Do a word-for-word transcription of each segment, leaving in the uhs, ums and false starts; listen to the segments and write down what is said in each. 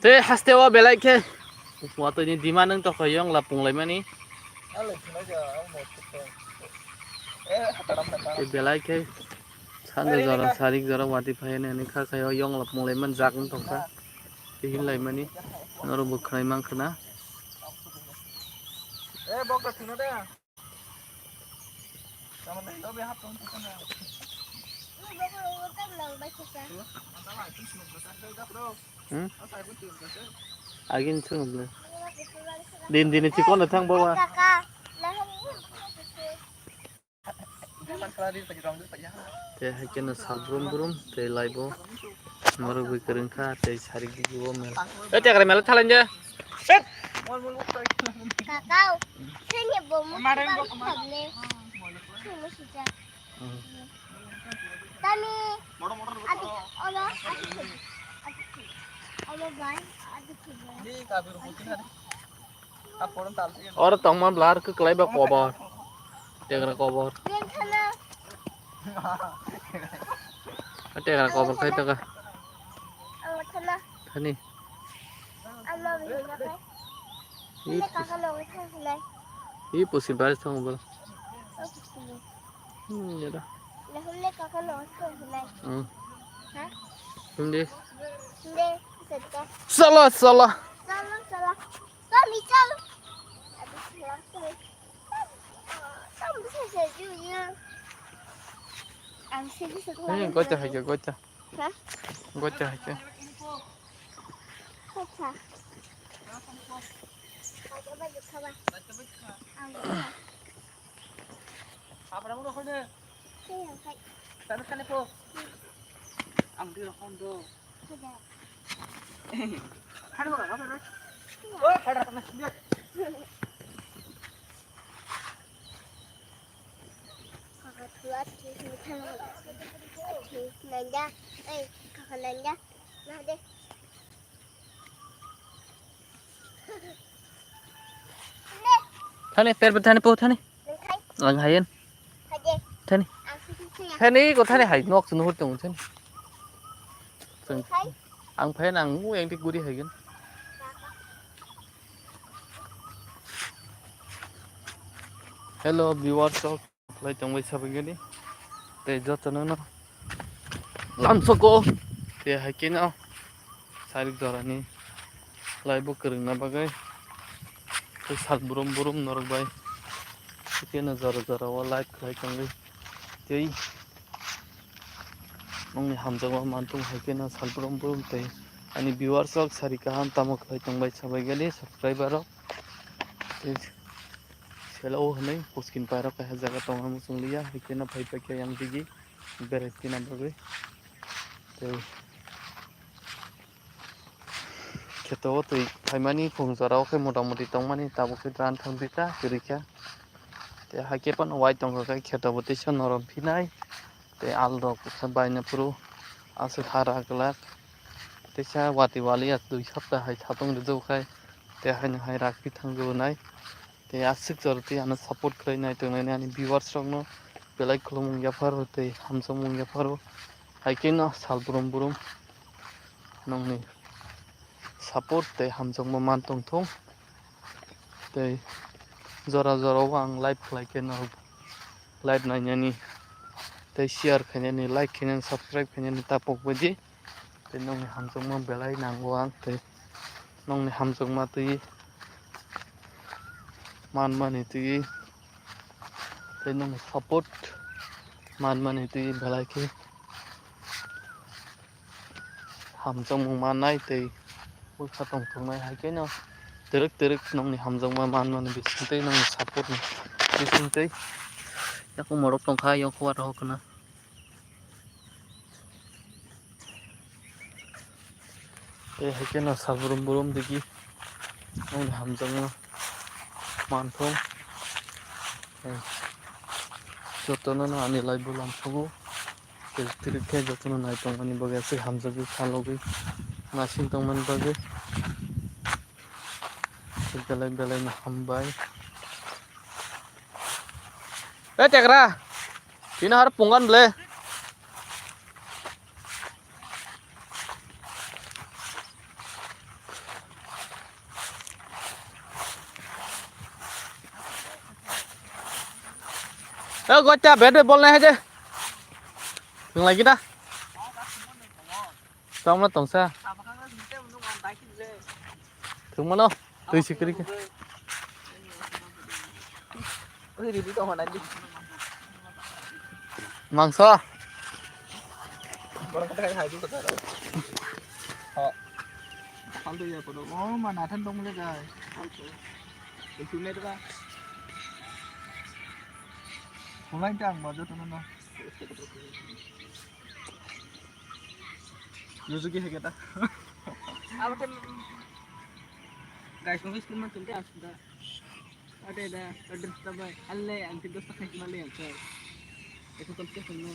Tei haste o belai khe watwi ni dima nwng tokha yong la punglaimani. Tei belai khe sanja jora sarik jora watwi phai nani kha khayo yong la punglaimani jak wng tongkha. Tei hinlaimani norok bo khwnai mankha na. Hmm? Agin sung le. Din din chikon na thang bawa. Tei hai khe no sal brum brum tei laibo norok bui kwrwng kha tei sarik digi o mel. Tei tekra mela thalang je. Kakao, sini bomu sibang sabne. Sini sijak. Hmm. Tami, adi, olo, adi, adi, olo bai, adi, adi. Oro tongma blar kwklai ba kobor. Tegra kobor. Tegra kobor khai taka. Thani. I pusi baris thang bol. Hmm, ya da. Hmm. Hindi. Sala, sala. Sala, sala. Kami chal. Aduh, langsung. Kamu bisa saja ya. Ang sini setelah. Hmm, gocha hai gocha. Hah? Gocha hai. Gocha. Pakai baju kawat. Ang gocha. Apa kamu rokok deh? Saya yang kai. Tapi kan itu. Ang di rokok do. Sudah. Kan rokok apa, Ros? Oh, kan rokok. Kaka tuat ke sini kan. Nanda, eh, kaka Nanda. Nah deh. Thani, per per thani po thani. Ang hayen. Thani. Thani ko thani hai nok sunu hur tong thani. Ang phayan ang u yang tik guri hayen. Hello viewers, khlai tongbai sabaigani. Tei jotono no lamsoko. Tei hai khe no sarik jorani khlai bo kwrwngna bagwi. Tei sal brum brum norok bai. Tei no jora jora o live khlai tongwi. Tei nongni hamjakma mantung hai khe no sal brum brum tei ani viewers rok sari kaham tamo khlai tongbai sabaigani subscriber rok. Tei Selo o hwnwi puskin pairok kaisa jaga tongma muchung liya, hai kheno phai paikha yang digi berai tina bagwi. Tei kheto o twi phaimani phung jora o khe mota moti tongmani tabuk khe dran thang bikha kwrwi kha. Tei hai khe phano wai tongkha khe kheto bo teisa norom phinai. Tei al rok kisa baina phuru aswk ha ra glak. Teisa wati waliya dui sapta hai satung rijak khai. Tei haino hai rakpi thang rwnai. Tei aswk jora tei ano support khlai nai tongnai ani viewers rokno belai khulumung yapharo tei hamjakmung yapharo. Hai kheno sal brum brum nongni support tei hamjakma man tongthung. Tei jora jora o ang live khlai khe norok live nainani tei share khainani, like khainani, subscribe khainani ta pokbaidi. Tei nongni hamjakma belai nango ang tei nongni hamjakma twi manmani twi tei nongni support manmani twi belai khe hamjakmung mannai tei bwkha tongthoknai hai kheno twrwk twrwk nongni hamjakma manmani bisingtwi nongni support ni bisingtwi yakung morok tongkha ayang khuar rok khna. Tei hai kheno sal brum brum digi nongni hamjakma manthung. Tei jotono no ani live bo lamsogo. Tei twrwk khe jotono nai tongmani bagwi aswk hamjagwi khalogwi naising tongmani bagwi. Belai belai no hambai. Eh, tekra. Tini har pungan ble. Eh, gota, bete bol nai haje. Thung lagi da. Tong na tong sa. Thung mano. Tui sikri ke. Mangso. Faltu ya, podo. Oh, ma nathan dong le, guys. Itu le, guys. Mulai tang, bajo, teman, no. Yuzuki heketa. Abo te guys, mo school ma chunte asda. Ate da, order ta bai. Alle ang te dosta khai ma le ang sir. Eko kom te khun no.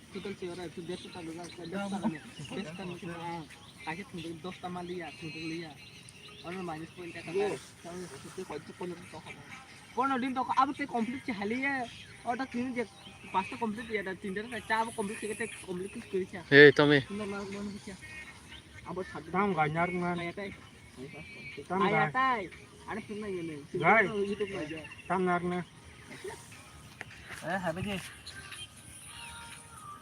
Total si ora tu desa ta luga, desa ta luga. Desa ta luga. Kaisa thung dosta ma liya, thung liya. Ono minus point ta. Pono din to abo te complete si haliye. Ota tini je pasta complete ya da tinta ta cha abo complete ke te complete kuri cha. Hey, Tommy. Normal mon kuri cha. Abo sab. Tam ganyar man. Kaya tai. Tam aya tai. Ada pernah ya nih. Gai. YouTube aja. Tam nar na. Eh, habis ni. Eh,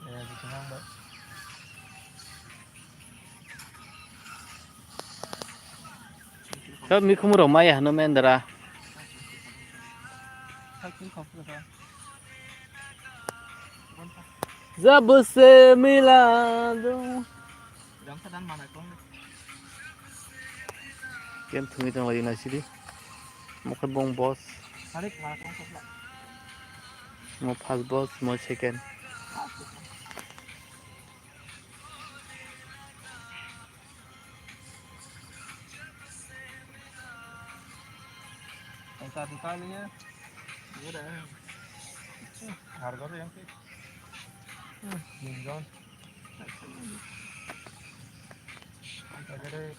di sini, Mbak. Kau mikhumu rok maya hano mendra. Jab se mila do. Kem thungwi tong lai nai sidi. Mo khe bong boss. Mo first boss, mo second. Ang sa tu kali ya. Iya dah. Harga tu yang sih. Minjon.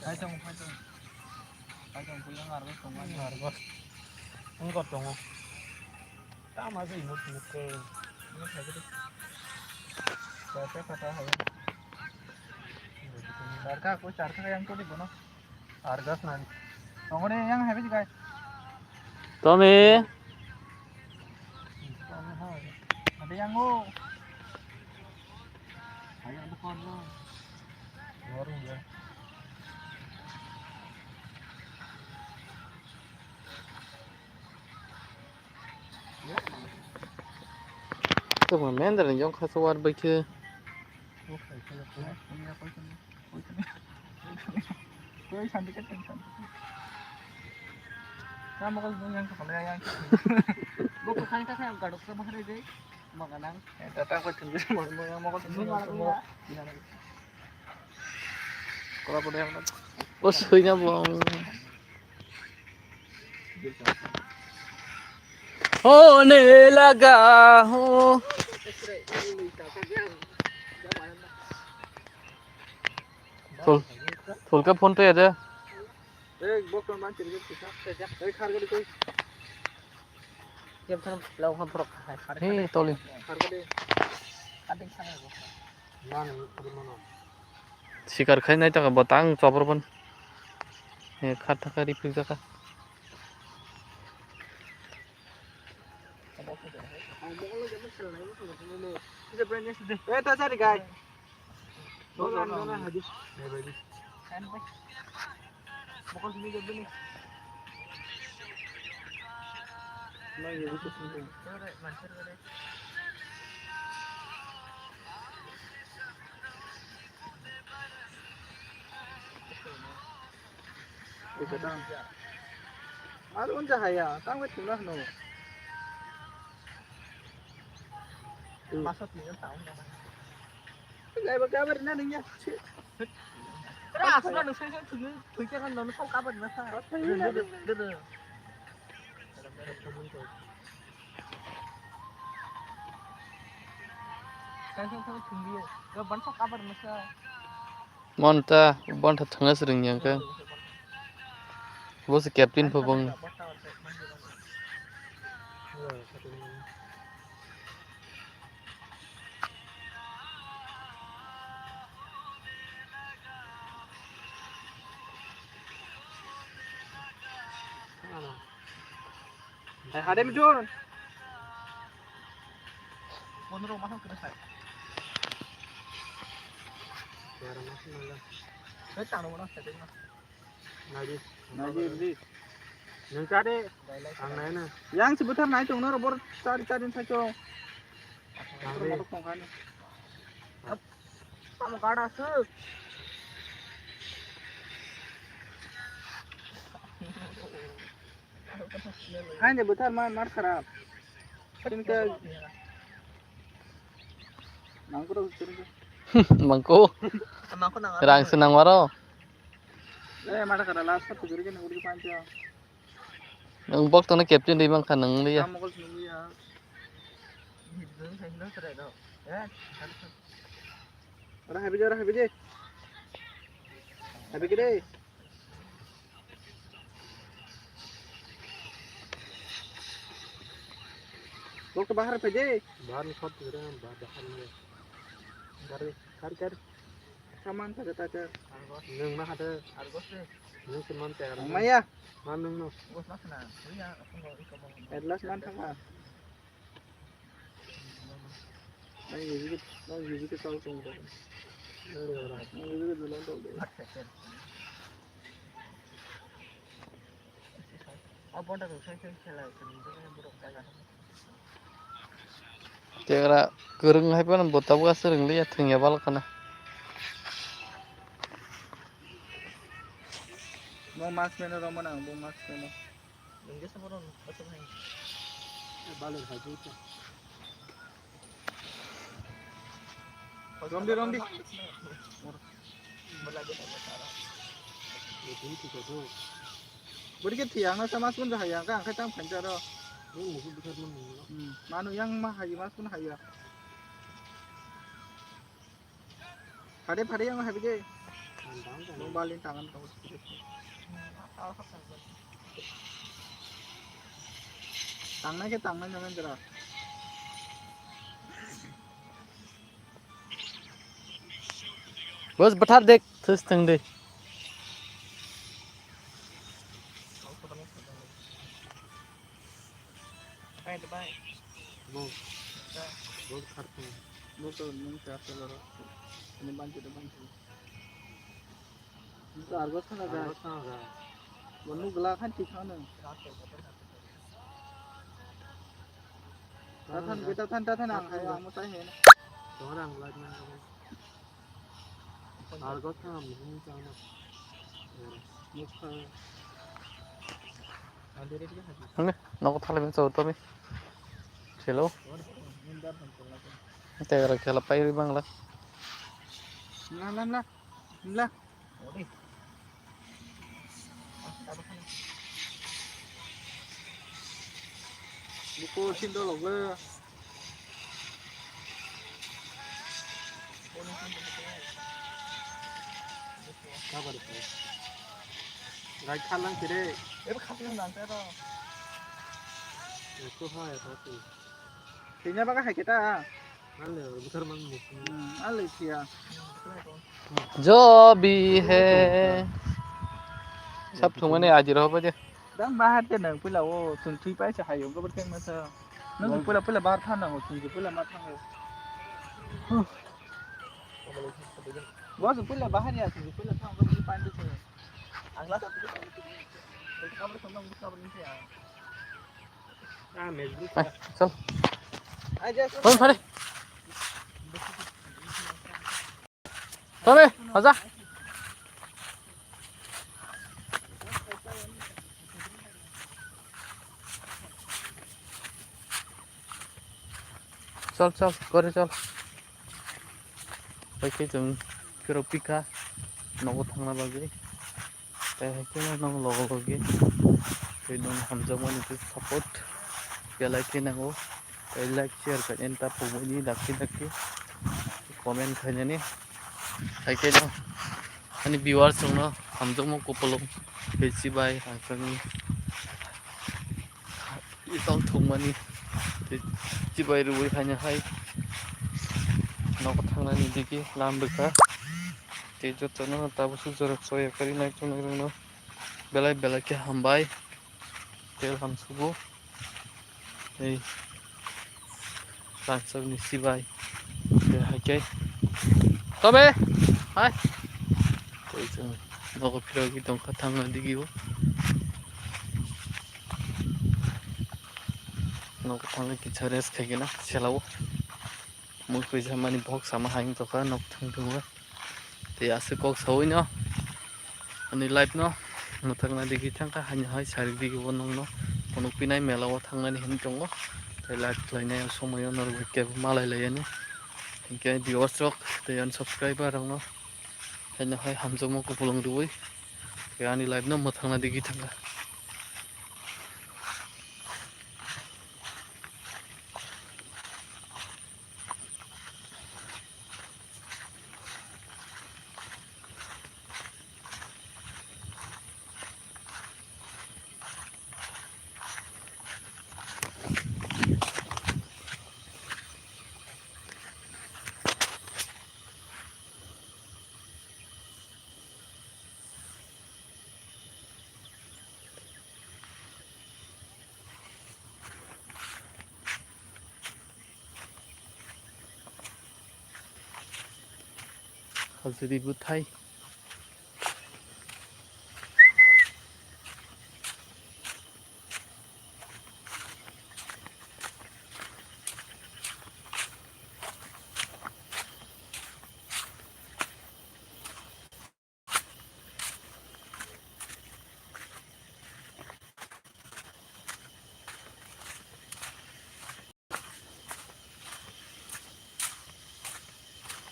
Hai tong, hai tong. Hai tong, pulang harga tong. Harga. Engkau tong. Tama sih imut imut ke. Ini saja deh. Kata kata hai. Charka, aku charka yang tu di mana? Argas nani. Tongore yang habis guys. Tommy. Ada yang go. Ayo ada korno. Baru ya. Tok ma mendra ni jong kha so war bai khe. Koi santi ke tension. Kamu kan yang kepala yang. Buku kan kita yang gadok sama hari deh. Makanang. Eh, datang kau tunggu sama yang mau kau tunggu. Ini malah. Kora kora yang. Oh, suina bong. Hone laga ho. Thul, thul ka phone pay ada. Eh, bok ton man chiri chiri. Eh, khar gadi koi. Kem thang lau kham phorok khai khar. He, toli. Khar gadi. Kading thang. Sikar khai nai taka bo tang chopor pon. He khat thaka ri phik jaka. Eh, ta sari gai. Bokol sini jadi ni. Aro unja haya, tang bai thumna hano. Masa tini tang. Gai ba gabar na nungya. Ra asna nung sai sai thumni, thumni kan nung kau kabar na sa. Monta, bonta thangna se rwngya khe. Bo se captain pho bong. Hai, hadem jor. Yang sebentar naik dong, nor bor cari-cari saja. Tamo kada su. Hai ne buthar ma mar kharap. Sini ke nangkro sini ke. Mangko. Mangko nang. Rang senang maro. Eh, mar kharap last tu guri ke nang guri pancha. Nwng bok tongna captain ri mankha nwng liya. Ora habi je, ora habi je. Habi kede. Bok to bahar pe je. Bahar ni khot gere, bahar ni. Gari, gari, gari. Saman ta ta ta. Nwng ma hade. Nwng se man te. Maya. Man nwng no. At last man thangma. Nang yebike, nang yebike tau tong tong. Nang yebike dulan tong tong. Tegra kwrwng hai phano bo tabuk aswk rwng liya, thwngya bal khana. Bo mask peno romana, bo mask peno. Romdi, romdi. Bodi ke thiyang na sama sun jahayang ka angkai tang phanjaro. Manu yang ma hayi ma sun haya. Phade phade yang habi de. Nung balin tangan kau. Tangnai ke tangnai namen jera. Bos bathar dek thus thang de. Bai, bai. Bo. Bai. Bo khartu. Bo to nung khartu loro. Ini bantu de bantu. Bo to argo sana ga. Argo sana ga. Bo nugla khan ti khana. Tathan, tathan, tathan ang hai ang mo tai hai na. Tongra ang lai na. Argo sana mo ni chana. Mukha. Hane, nogo thalai mani chao tomi. Hello. Tegra khela pai ri bangla. La, la, la. La. Buko sindo logo. Kabar ko. Rai khalang kire. Eba khalang nang tero. Ko ha ya ko. Kenya baga hai kita. Ale buthar mang mu. Hmm, ale siya. Jo bhi hai. Sab thumane ajir hobo je. Dang bahar te nang pula o, tun thui pai sa hayo, gobor teng masa. Nang pula pula bahar than nang o, tun pula ma thang o. Bos pula bahar ya, tun pula thang o, gobor pan de. Agla sa tu. Kamar sa nang kamar ni ya. Ah, mezbu. Hai, chal. Phone phare. Tome, aja. Chal, chal, gore chal. Pai khe chwng phirok pika nogo thangna bagwi. Tei hai khe no logo logi tei nwng hamjakmani khe support belai khe nango. Tei like, share khainani ta pogmani dakti dakti comment khainani. Hai khe no ani viewers rokno hamjakma kupulung tei chibai rangchakni itau thwngmani tei chibai rwui haino hai nogo thangnani digi lam rwkha. Tei jotono tabuk suk jora choya karwi nai chongrokno belai belai khe hambai. Tel hamsugo. Tei Tangsokni sibai. Tei hai khe. Tobe! Hai! Tei chwng nogo phirogwi tongkha thangna digio. Nogo thangwi kisa rest khaigena selao. Mui khuisa mani box sama hai wngtokha nok thang thungo. Tei aswk kok saui no ani life no mwthangna digi thangkha, haino hai sarik digi bo nokno phunuk pinai mela o thangnani hinwi tongo. Tei live khlainai o somoi o norok bai kebo malai lai yani. Hinkhe viewers rok tei ani subscriber rok no haino hai hamjakma kupulung rwui tei ani live no mwthangna digi thangkha. Hajri bwthai.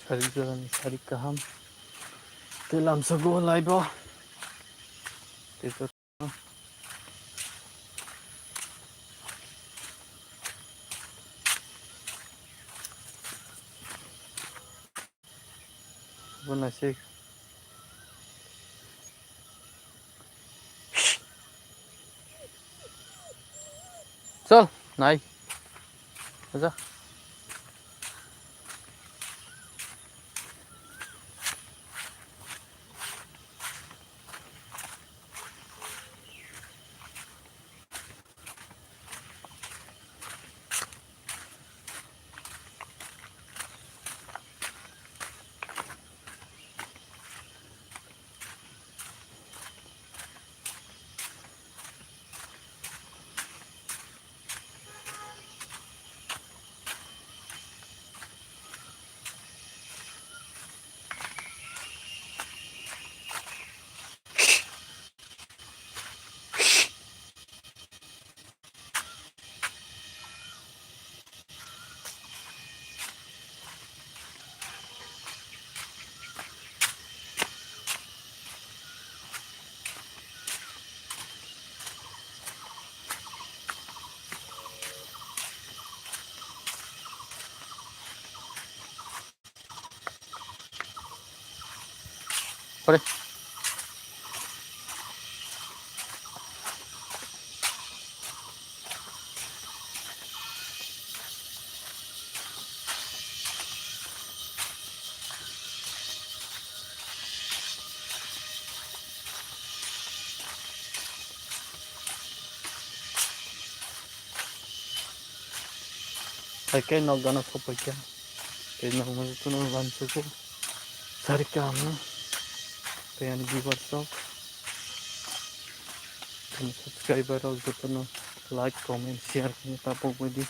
Sarik jorani sarik kaham. Tei lamsogo laibo. Tei to. Bo naisik. Chal, nai. Acha. Pare. Hai khe nok gana sophaikha. Tei nokno jotono lamsogo. Sarikha ang. Tei ani viewers rok. Tei subscriber rok jotono like, comment, share khe tabok baidi.